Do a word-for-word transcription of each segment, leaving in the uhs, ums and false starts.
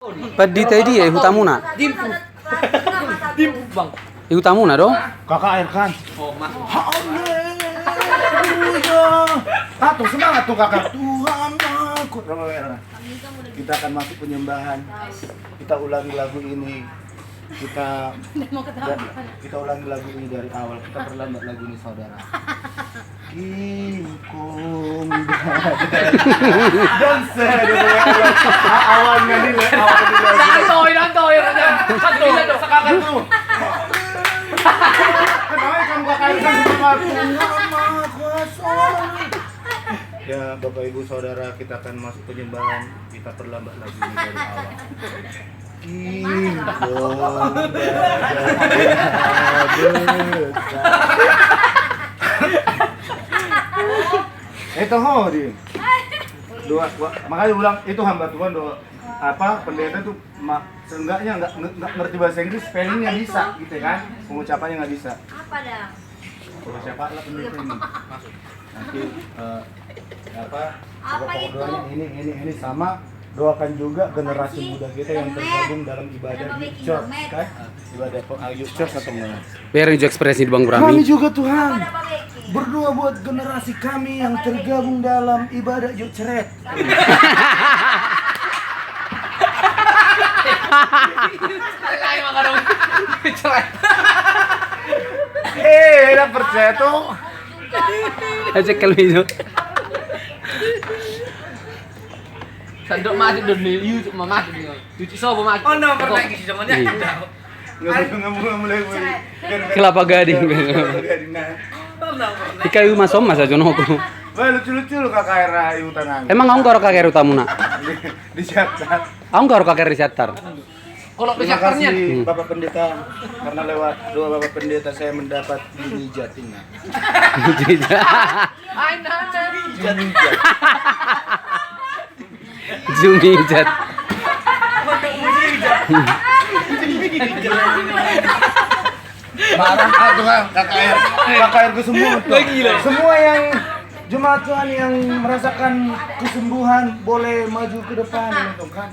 Pandita i dia, i hutamuna? Dimpu. Dimpu, Bang. I hutamuna do? K K R kan? Oh, ma. Haleluya. Atau semangat tuh, Kakak. Tuhan aku. Kita akan masuk penyembahan. Kita ulangi lagu ini. Kita, kita ulangi lagu ini dari awal. Kita perlambat lagu ini, saudara. King Kong. Dansa dia. Awan nyanyi, awan nyanyi. Santoy, santoy, santoy. Sakakan tuh. Kenapa kamu kakak itu sama aku? Nama kuasa. Ya, Bapak Ibu Saudara, kita akan masuk penyembahan. Kita perlambat lagu ini dari awal. King Kong. Itu ho di. Dua, dua, makanya ulang, itu hamba Tuhan do, apa, pendeta tuh ma-, seenggaknya nggak, nggak ngerti bahasa Inggris, spellingnya bisa, gitu kan, pengucapannya nggak bisa. Apa dah? Kalau siapa lah pendeta ini? Nanti, eh, apa, pokok-pokok doanya ini, ini, ini sama, doakan juga generasi muda kita yang tergabung dalam ibadah youth church, kan? Ibadah pe-, ah, youth church atau enggak? Biar Unjuk Ekspresi di Bang Burami. Kami juga, Tuhan, berdoa buat generasi kami yang tergabung dalam ibadah youth church. Eh, enak percaya tuh. Aja kalau itu. Sandok masuk dulu nih, yuk, mau masuk nih. Cuci sobo masuk. Oh, no, perbaiki si Jomon ya. Iya. Nggak, nggak, nggak, nggak mulai, mulai. Kelapa Gading. Kelapa Gading, nah. Di kayu masuk masa jonoko. Wah, lucu-lucu lu K K R i huta nang. Emang aung garo K K R i hutamuna? Di, di Siantar. Aung garo K K R i di Siantar. Kalau Terima kasih, Bapak Pendeta, karena lewat doa Bapak Pendeta saya mendapat mujizat ini. Mujizat. Mujizat. Jumijat. Marah ah, tuh, Bang, K K R. K K R ke semua, betul. Lagi, lah. Semua yang jemaat Tuhan yang merasakan kesembuhan boleh maju ke depan, gitu kan.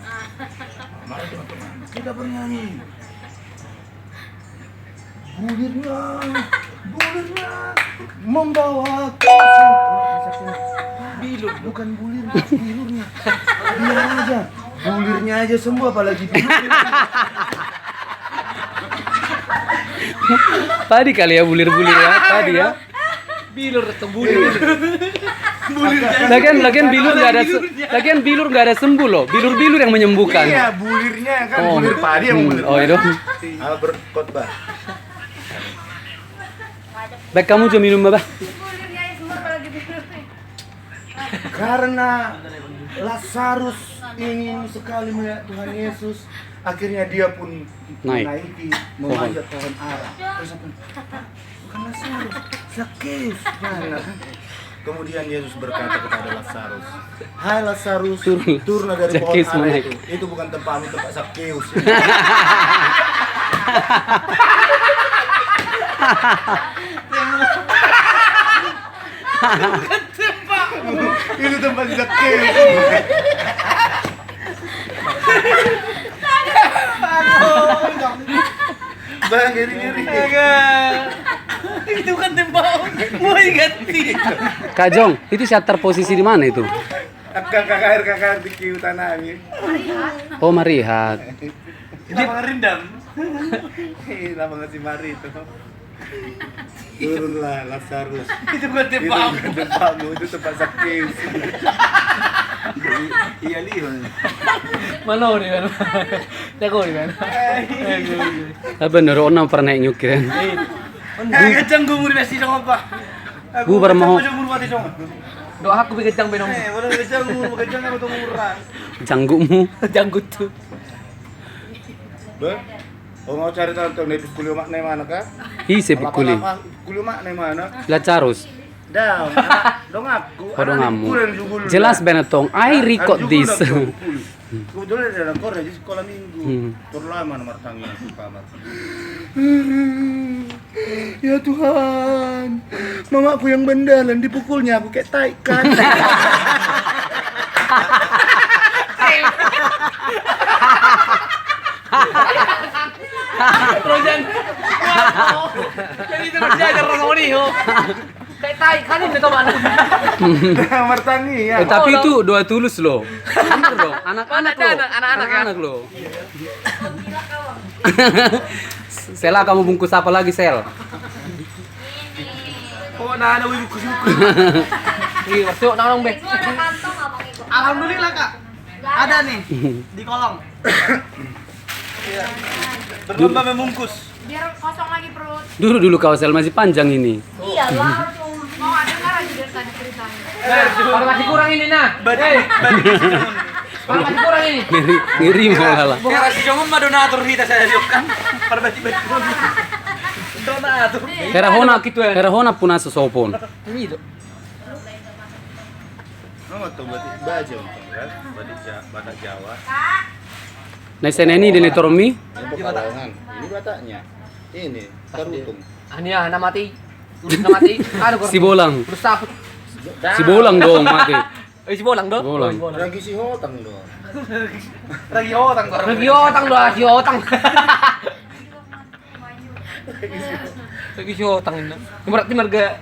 Mari, teman-teman, kita bernyanyi. Bulirnya, bulirnya membawa kasih. Bilur. Bukan bulirnya, bilurnya. Biar aja. Bulirnya aja sembuh, apalagi bilurnya. Padi kali ya, bulir-bulir ya, padi ya. Bilur atau bulir? Lagian, lagian bilur nggak ada se-, lagian bilur nggak ada sembuh loh. Bilur-bilur yang menyembuhkan. Iya, bulirnya kan, oh, bulir padi yang, hmm, bulir. Oh, itu. Albert Khotbah. Baik, kamu juga minum, Bapak. Karena Lazarus ingin sekali melihat Tuhan Yesus, akhirnya dia pun naik, menaiki, pohon, memanjat pohon ara. Terus apa? Bukan Lazarus, Zakheus. Mana? Kemudian Yesus berkata kepada Lazarus, "Hai Lazarus, turun, turunlah dari pohon ara itu. Itu bukan tempatmu, tempat Zakheus." Itu tempat Zakheus. Bang, ngeri, ngeri. Itu kan tembak. Woi, ganti. Kak Jong, itu Siantar posisi di mana itu? K K R, K K R di Kiu Tanami. Oh, Marihat. Lapangan Rindam. Lapangan si Mari itu. Turunlah Lazarus. Itu bukan tempatmu. Itu bukan tempatmu, itu tempat Zakheus. Iya, lihat. Mana orang, mana? Jago di mana? Apa, nurut orang pernah nyukir kan? Eh, kencang gue muri besi dong apa? Gue pernah mau. Doa aku bikin kencang benong. Eh, orang kencang gue, kencang apa tuh murah? Janggutmu. Janggut tuh. Beh? Oh, mau cari tahu tuh, nih, Pikuliu makna mana, Kak? Ise Pikuliu? Pikuliu makna mana? Lazarus. Dah, dong aku. Oh, dong kamu. Jelas benar, Tong. I record this. Kebetulan ada koran di sekolah minggu. Hmm. Terlama nomor tangga di kamar. Ya Tuhan, mamaku yang bendalan dipukulnya aku kayak tai kan. Rojan. Jadi itu berjajar sama dia, ho. Kayak tai kan ini, teman. Martani, ya. Eh, tapi itu doa tulus, loh. Bener, loh. Anak-anak, loh. Anak-anak, ya? Anak-anak, loh. Sel, kamu bungkus apa lagi, Sel? Oh, nah, ada bungkus-bungkus. Iya, masuk, nang, be. Alhamdulillah, Kak. Ada nih di kolong. Iya. Berlomba membungkus. Biar kosong lagi perut. Dulu, dulu kau, Sel, masih panjang ini. Iyalah. Mau ada nggak lagi dari tadi ceritanya? Nah, kalau masih kurang ini, nah. Baju, eh, baju. Kalau masih kurang ini. Ngeri, ngeri malah. Era si Jongon mah donatur hita, saya lihat kan. Perbaju-baju. Donatur. Hera hona, hera hona puna sosopon. Ini itu. Nama tuh batik baja, kan? Batik Ja-, Batak Jawa. Nah, saya ini di Netoron mi. Ini Pekalongan. Ini Bataknya. Ini Tarutung. Ah, ini ya, nama mati. Udah mati. Aduh, si Bolang. Udah saput. Si Bolang dong, mati. Eh, si Bolang dong. Bolang. Oh, si Bolang. Ragi si Hotang dong. Ragi Hotang dong. Ragi Hotang dong, si Hotang. Ragi si Hotang ini. Berarti marga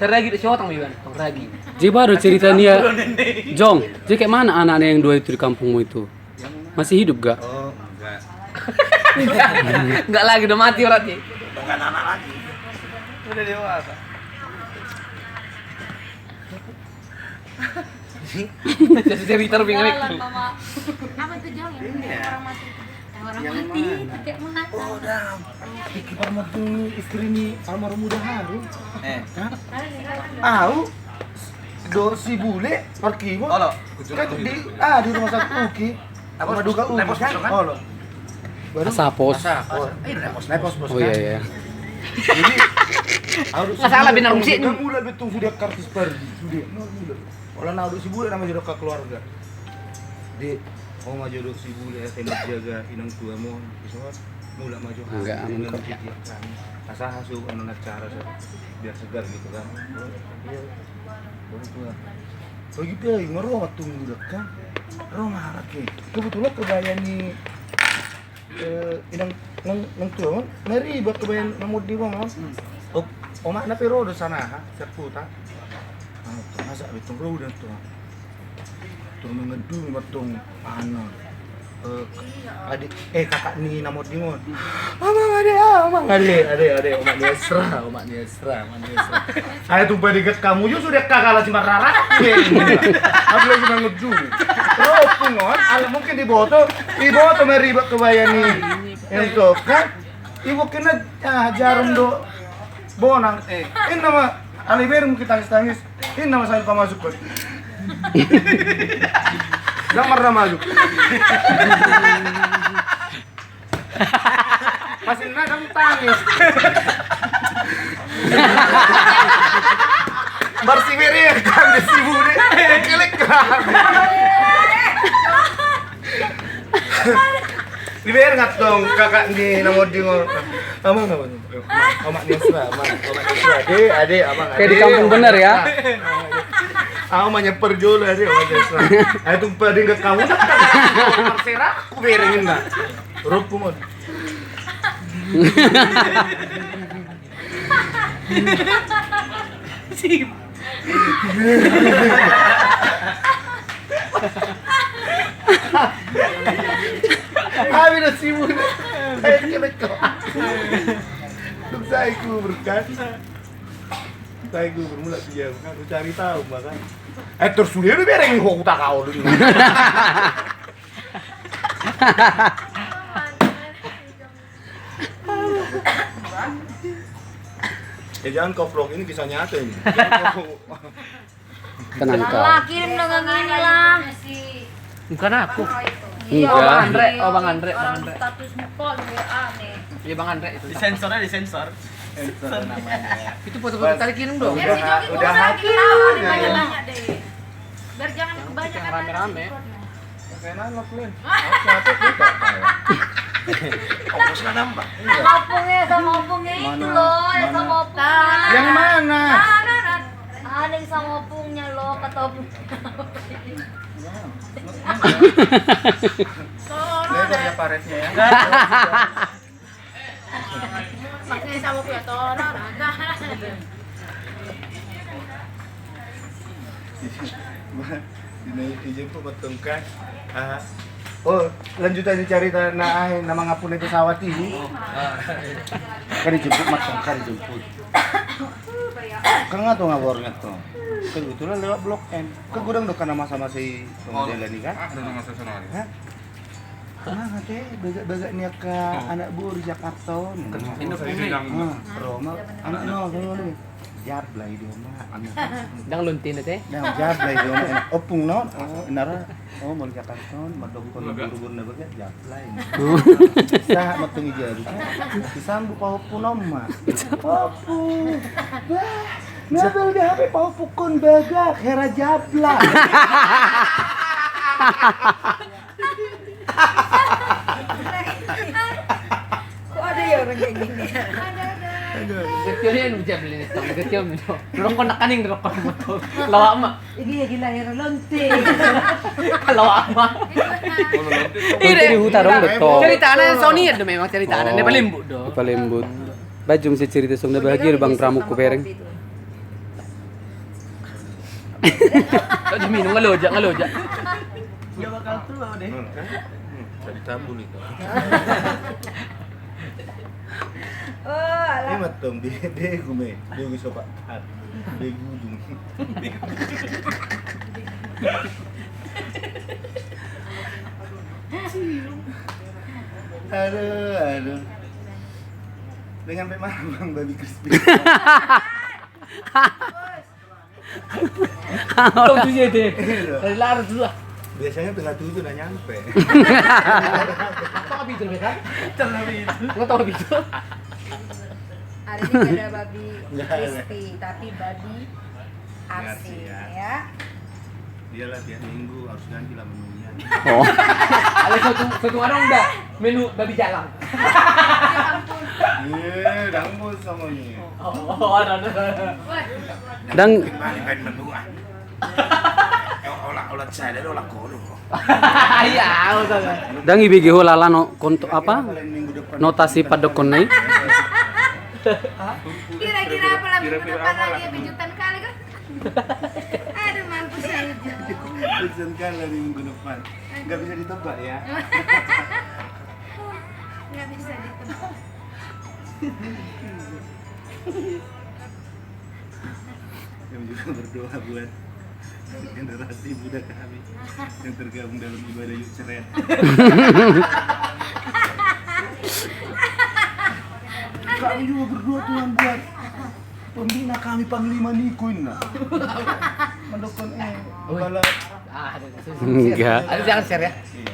Saragi si Hotang, Iwan. Bang Ragi. Jadi baru cerita nih ya. Jong, jadi kayak mana anaknya yang dua itu di kampungmu itu? Masih hidup gak? Oh, enggak. Enggak lagi, udah mati berarti. Bukan anak lagi. Udah dewasa. Jadi cerita lebih ngeri. Jalan, Mama. Apa tuh, Jong, yang orang mati? Yang mati, mana? Kayak mana? Oh, dah. Iki parmantu istri ni almarhum Uda Harun. Eh. Hah? Au do si Bule, Markimo. Olo. Kan di, ah, di rumah sakit Uki. Apa? Rumah duka Uki, Lepos kan? Olo. Baru? Asapos. Asapos. Oh, eh, Lepos, Lepos, Lepos, oh, kan? Iya, iya. Jadi, au do si Bule, benar, Bung, sih. Mulak betul sudah kartis pergi, sudah. Mulak. Olo, na do si Bule nama jodoh keluarga. Di, oh, ma jodoh si Bule, eh, tema jaga inang tua mo, isor. Mulak ma jo. Enggak, aman kok. Asa hasu, anu, acara, biar segar gitu kan. Iya. Baru tua. Bagi pe, ma ro ma tung budak kan. Ro ma anak e. Kebetulan kebaya ni, eh, inang, nang, nang tua, on. Mari buat kebaya na monding, on. Hmm. Oh, omakna pe ro do sana, ha? Serputa. Ah, masa betul ro dan tua. Tung mangandungi ma tong, anu, eh, adik, eh, kakak ni na monding on. Amang, ade, amang, ade, ade, ade, omak ni Esra, omak ni Esra, omak ni Esra. Ai tung pe denggan hamu jo sude kakak lasi marrara. Apalagi mangandungi. Ro pung on, ala mungkin diboto, diboto ma ribet kebaya ni. Entong, kan? Ibu kena, ah, jarum do. Bonang, eh, ini nama, alai bereng mungkin tangis-tangis. Ini nama saya pamasuk, Bos. Jangan marah masuk. Masih nadam tangis. Bersih beri ya, kan, di si Bule. Kelek, kan. Dibereng tong kakak ni na monding on. Amang, amang. Omak ni Esra, amang. Omak ni Esra. Ade, ade, amang, ade. Kayak di kampung bener ya. Amang, ade. Amang, amang nyamper jolo, ade, omak ni Esra. Ayo tung pe denggan hamu. Serak, aku berengin na. Ro pung on. Sip. Abi na si Bule. Saya kira kau. Tung sai kubur kan. Sai kubur mulak dia kan. Cari tahu, makan. Eh, terus sudah udah bereng, ho, utak kau dulu. Eh, jangan kau vlog, ini kisah nyata ini. Tenang kau. Lah, kirim dong yang ini lah. Bukan aku. Iya, Bang Andre, oh, Bang Andre, Bang Andre. Status muka lu ya, aneh. Iya, Bang Andre itu. Disensor aja, disensor. Sensor namanya. Itu foto-foto tadi kirim dong. Udah, udah hapus. Biar jangan kebanyakan rame-rame. Kayak nalok, Lin. Sama opungnya, sama opungnya itu loh, yang sama opungnya. Yang mana? Nah, nah, nah. Ada yang sama opungnya loh, kata opung. Lebar ya, Pak. Karetnya ya. Pakai sama punya tora, rata. Dijemput matongka. Ah. Oh, lanjutan ni carita na ahe na mangapung i, pesawat i. Kan dijemput matongka, dijemput. Kan nga tong abornya tong. Kebetulan lewat Blok M. Kan godang do kan na masa-masa i tong jalan i kan. Ada na masa sana. Hah? Nah, ate, bagak-bagak ni angka anak boru di Jakarta on. Ro ma, anak no, no, no. Jablay do ma. Ndang lonte na ate? Ndang, jablay do ma. Ompung no, oh, inara. Oh, molo Jakarta on, mandokkon boru-boru na bagak, jablay. Sahat ma tong i jabu. Disambut pahompu na on ma. Pahompu. Bah, na bagak hape pahompu on bagak, hera jablay. Kok ada ya orang kayak gini ya? Ada, ada. Aduh. Getian ya, lu jangan beli itu. Getian, rokok nak kaning, rokok motor. Lawak ma. Ini ya gila ya, lonte. Lawak ma. Lonte di huta dong, betul. Ceritana songoni do memang ceritana. Oh. Dia palembut do. Palembut. Bajum si cerita song na bahagia do bang, ramuk ku pereng. Tadi minum, ngalojak, ngalojak. Nggak bakal tua deh. Hmm, tadi tabun itu. Oh, alah. Ini matong, be-, begu me, begu sopak. Begudung. Aduh, aduh. Dengan pe mahal bang babi crispy. Tong tu je deh. Dari larut dulu lah. Biasanya tengah tujuh udah nyampe. Tau apa itu, Beta? Tau apa itu? Nggak tau apa itu. Hari ini nggak ada babi crispy, tapi babi asin, ya. Dia lah tiap minggu harus ganti lah menunya. Oh. Ada satu, satu warung udah menu babi jalang. Eh, dangkul sama ini. Oh, ada, ada. Ndang. Balik main menu ah. Olah, olah saya, olah kono. Iya, olah. Ndang ibege ho lalan no konto apa? Notasi padokkon na i. Kira-kira apa lah minggu depan lagi ya, kejutan kali kan? Aduh, mampus saya. Kejutan kali minggu depan. Nggak bisa ditebak ya. Nggak bisa ditebak. Kami juga berdoa buat generasi muda kami yang tergabung dalam ibadah Yuk Ceret. Kami juga berdoa, Tuhan, buat pembina kami, Panglima Niko, inna. Mandokkon, eh, kepala. Ah, ada, ada, ada. Enggak. Ada, jangan share ya. Iya.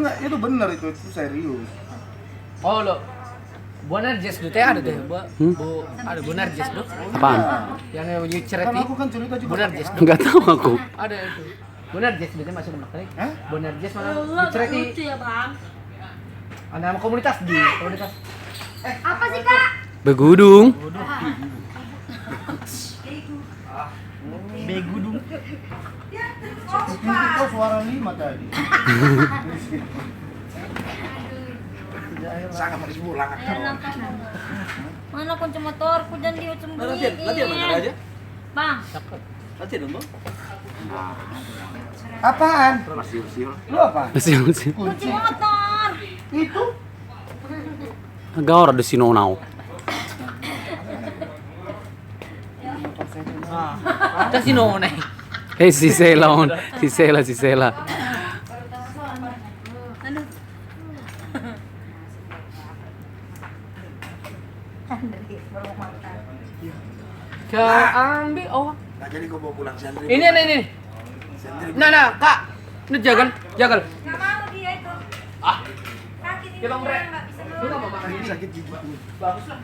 Enggak, itu benar itu, itu serius. Oh, lo. Bonar Jes do te, ada deh. Bo-, hmm? Bo-, ada Bonar Jes do. Apaan? Yang Yuk Ceret i. Kan aku kan cerita juga Bonar Jes do. Nggak tahu aku. Ada itu. Bonar Jes do te masuk ke. Hah? Bonar Jes mana? Yuk Ceret i. Lucu ya, Bang. Ada nama komunitas di komunitas. Apa sih, Kak? Begudung. Begudung. Itu kau suara lima tadi. Sangat harus pulang. Mana kunci motorku, jangan diucung. Latihan, latihan, Bang, aja. Bang. Latihan dong, Bang. Apaan? Lu apa? Kunci motor. Itu? Gaor de sinonau. Tes sinonau. Eh, si Sela on. Si Sela, si Sela. Aduh. Andre, baru makan. Kau ambil, oh. Nggak jadi kau bawa pulang, si Andre. Ini, ini, ini. Si Andre. Nah, nah, Kak. Ini jagal, jagal. Nggak mau dia itu. Ah. Kaki ini nggak bisa. Lu nggak mau makan ini? Sakit gigi. Bagus lah.